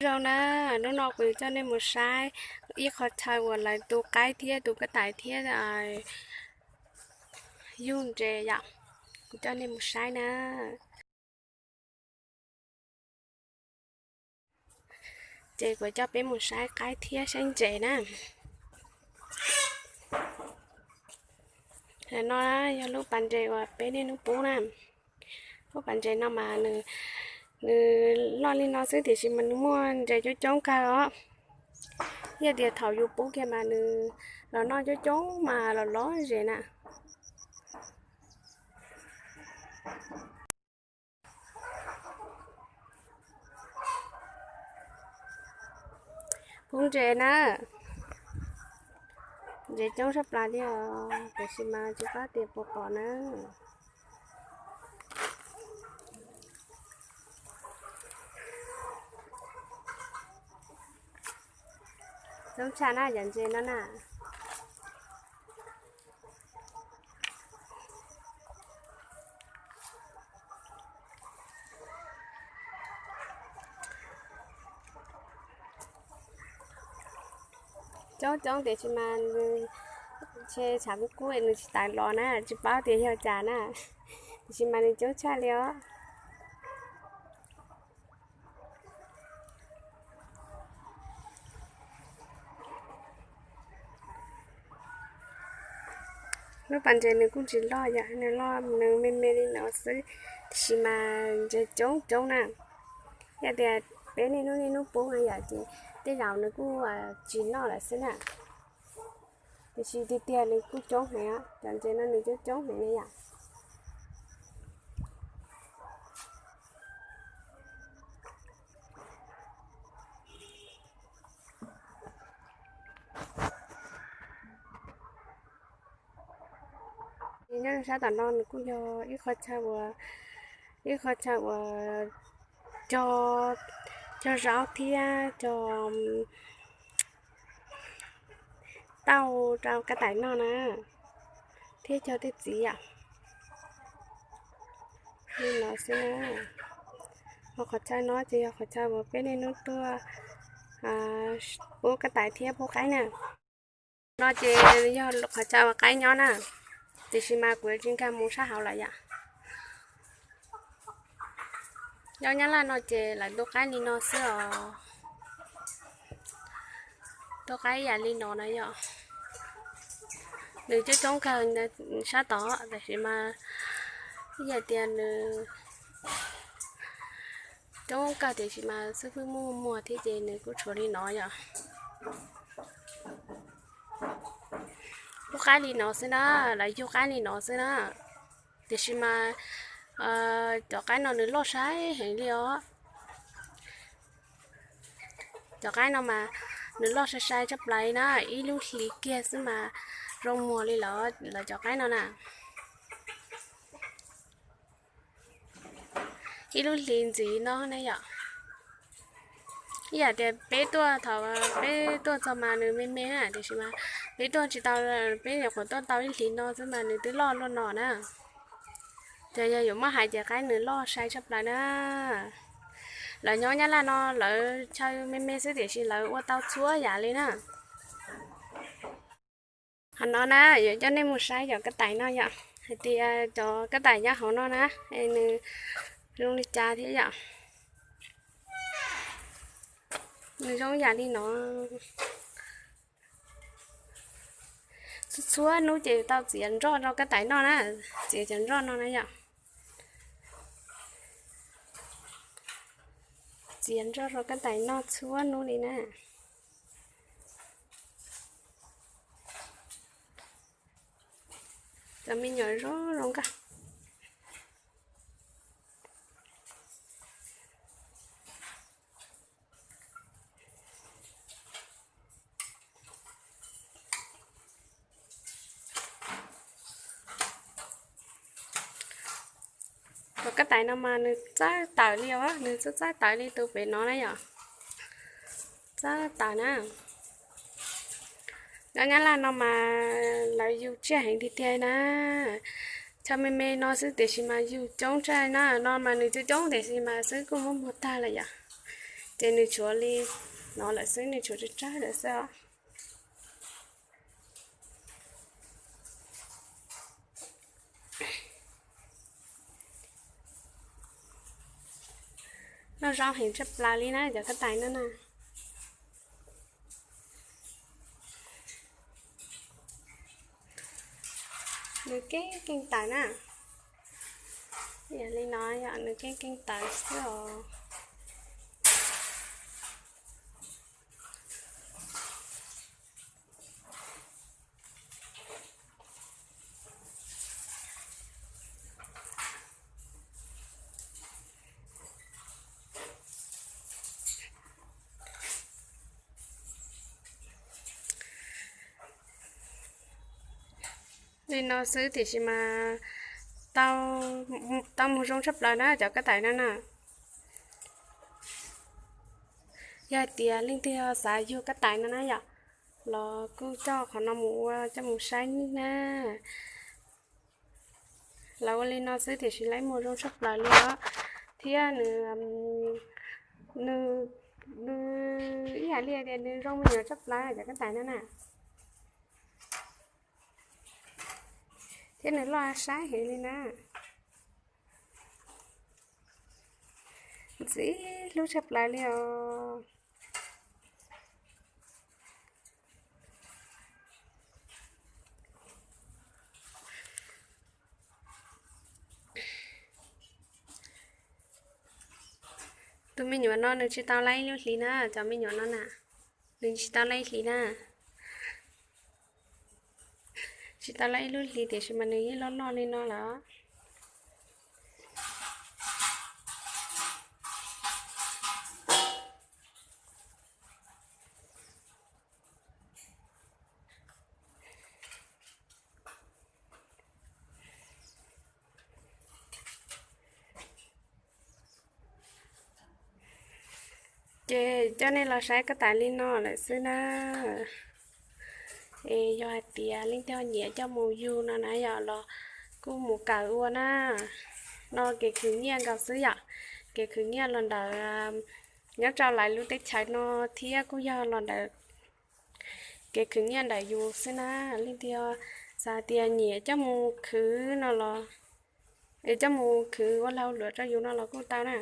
Zoo na, hnub no kuv coj nej mus saib ib qho chaw uas lawv tu qaib thiab tu kab tais thiab yug ntses yom. Kuv coj nej mus saib na. Ces kuv coj peb mus saib qaib thiab saib ntses na. No yog lub pas ntses uas peb niaj hnub pub na. Lub pas ntses no mas nws, nws loj li no xwb tiam sis mas nws muaj ntses coob coob kawg os. Yog tias thaum yus pub kiag mas nws los noj coob coob mas los loj zem na. Pub ntses na, ntses coob tshaj plaws li os, tiam sis mas tsis paub tias puas pom na. Coob tshaj na cov ntses no na. Coob coob tiam sis mas nws tshav kub kub nws tsis tawm los na, tsis paub tias yog cas na, tiam sis mas nws coob tshaj li os. Lub pas ntses nws kuj tsis loj yom, nws loj nws me me li no xwb, tiam sis mas ntses coob coob na. Yog tias peb niaj hnub niaj hnub pub na yom ces tej zaum nws kuj tsis noj lawm xwb na. Tiam sis tiag tiag nws kuj coob heev, cov ntses no nws coob coob heev li yom. Nyob rau sab tom no nws kuj yog ib qho chaw uas, ib qho chaw uas cog, cog zaub thiab cog tauj rau kab tais noj na, thiab cog tej txiv yom. Li no xwb na. Ho qhov chaw no ces yog qhov chaw uas peb niaj hnub tuaj pub kab tais thiab pub qaib na. No ces yog qhov chaw uas qaib nyob na, tiam sis mas kuv yuav tsis nkag mus sab hauv lawm yom. Nyob Nyab Laj no ces lawv tu qaib li no xwb os. Tu qaib ib yam li no na yom. Nws coob coob kawg sab tod tiam sis mas ib yam tias nws coob kawg tiam sis mas xib fwb muaj muag thiab ces nws kuj tshuav li no yom. Lub qaib li no xwb na, lawv yug qaib li no xwb na. Tiam sis mas cov qaib no nws loj sai heev li os. Cov qaib no mas nws loj sai sai tshaj plaws li na, ib lub hlis kiag xwb mas zoo muag li lawm cov qaib no na. Ib lub hlis ntxiv no ne yom. Ib yam tias peb tuaj thaum peb tuaj txog mas nws me me na, tiam sis mas peb tuaj tsis tau, peb nyuam qhuav tuaj tau ib hlis no xwb mas nws twb loj luaj no na. Ces yog yuav muab hais ces qaib nws loj sai tshaj plaws na. Lawv nyob Nyab Laj no lawv chaw me me xwb tiam sis lawv ua tau txhua yam li na. Qhov no na yuav coj nej mus saib cov kab tais no yom, hais tias cov kab tais nyob hauv no na, es nws zoo li cas thiab yom. Nws zoo yam li no. Txhua txhua hnub ces tau txiav nroj rau kab tais noj na, txiav cov nroj no na yom. Txiav nroj rau kab tais noj txhua hnub li na. Cov me nyuam zoo zoo nkauj. Cov kab tais no mas nws txawj tawm li os, nws txawj txawj tawm li tus pem no na yom. Txawj tawm na. Nyob Nyab Laj no mas lawv yug tsiaj heev tiag tiag na. Chaw me me no xwb tiam sis mas yug coob tshaj na, no mas nws coob coob tiam sis mas xwb kuj muab muag tag lawm yom. Ces nws tshuav li no lawm xwb, nws tshuav tsawg tsawg lawm xwb os. Noj zoo heev tshaj plaws li na cov kab tais no na. Nws keej keej tawv na. Yog li no yog nws keej keej tawv xwb os. Li no xwb tiam sis mas tau, tau mus zoo tshaj plaws na cov kab tais no na. Yog hais tias leej twg xav yug kab tais no na yom, los kuj coj qhov no mus ua coj mus saib na. Los ua li no xwb tiam sis lawv muag zoo tshaj plaws li os. Thiab nws, nws, nws ib yam li tias nws zoo me nyuam tshaj plaws cov kab tais no na. Thiab nws loj saib heev li na. Ntxim hlub tshaj plaws li os. Tus me nyuam no nws tsis tau laib ib lub hlis na, cov me nyuam no na, nws tsis tau laib ib hlis na. Tsis tau laib ib lub hlis tiam sis mas nws yeej loj loj li no lawm. Ces coj nej los saib kab tais li no lawm xwb na. Es yog hais tias leej twg nyiam coj mus yug no na yom los kuj mus kawm ua na. No kev khwv nyiaj nkaus xwb yom. Kev khwv nyiaj los ntawm nyob rau lawv lub teb chaws no thiab kuj yog los ntawm kev khwv nyiaj ntawm yus xwb na. Leej twg xav tias nyiam coj mus khwv no los, es coj mus khwv ua lag ua luam rau yus no los kuj tau na.